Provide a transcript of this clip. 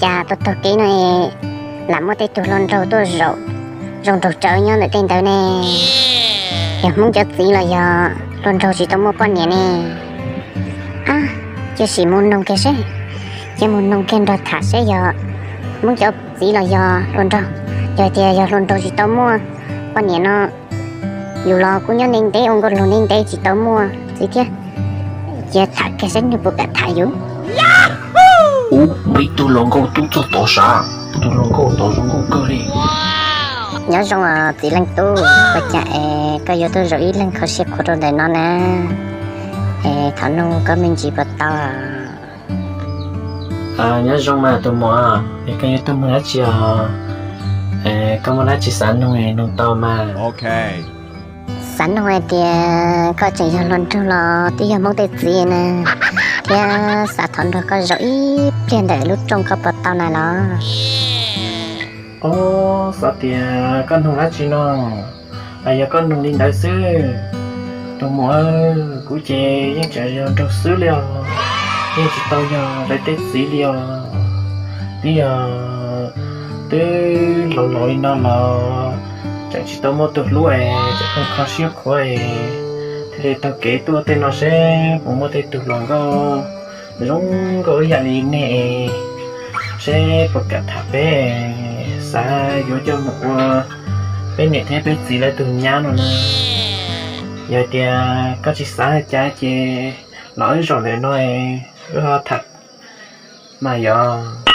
cas tuaj taug kev no lam muaj tej tug hluas nraug tuaj zaum zoo nraug tsawv nyob ntawm tej ntawd ne? Yog Hmoob cov txiv los yog hluas nraug tsis tau muaj poj niam ne? Ab, cia sim mus noog kiag seb, cia mus noog kiag nrog tham seb yog Hmoob cov txiv los yog hluas nraug. Yog tias yog hluas nraug tsis tau muaj poj niam no, yus los kuj nyob ntev ntev ua nkauj laug ntev ntev tsis tau muaj txiv thiab. Cia tham kiag seb nws puas kam tham yus. Ub, muaj ib tug hluas nkauj tub txog tod sav, tus hluas nkauj tod zoo nkauj kawg li. Nyob zoo txiv leej tub, ua cas es koj yuav tuaj zaum ib leeg kho siab khuav rau ntawm no na? Es thov nug koj me ntsis puas tau? Nyob zoo mas tus muam, es koj yuav tuaj mus dab tsi os? Koj muaj dab tsi xav nug es nug tau mas. Xav nug hais tias koj tseem yog hluas nraug los twb yog Hmoob tej txiv na, thiab xav thov nrog koj zaum ib pliag ntawm lub rooj koj puas tau na los? Ob, xav tias koj nug dab tsi no, yog koj nug li ntawd xwb. Tus muam, kuv ces yeej tseem yog nraug xwb li os, yeej tsis tau yog lawv tej txiv li os. Twb yog twb laus laus li no los tseem tsis tau muaj tus hlub es tseem kho siab khuav es thiaj li taug kev tuaj tej no seb puas muaj tej tug hluas nkauj zoo nkauj ib yam li nej es seb puas kam tham peb, xav yuav coj mus ua peb niam thiab peb txiv lawv tus nyab no na. Yog tias koj tsis xav cas ces los wb zaum ntawm no wb ho tham mas yog.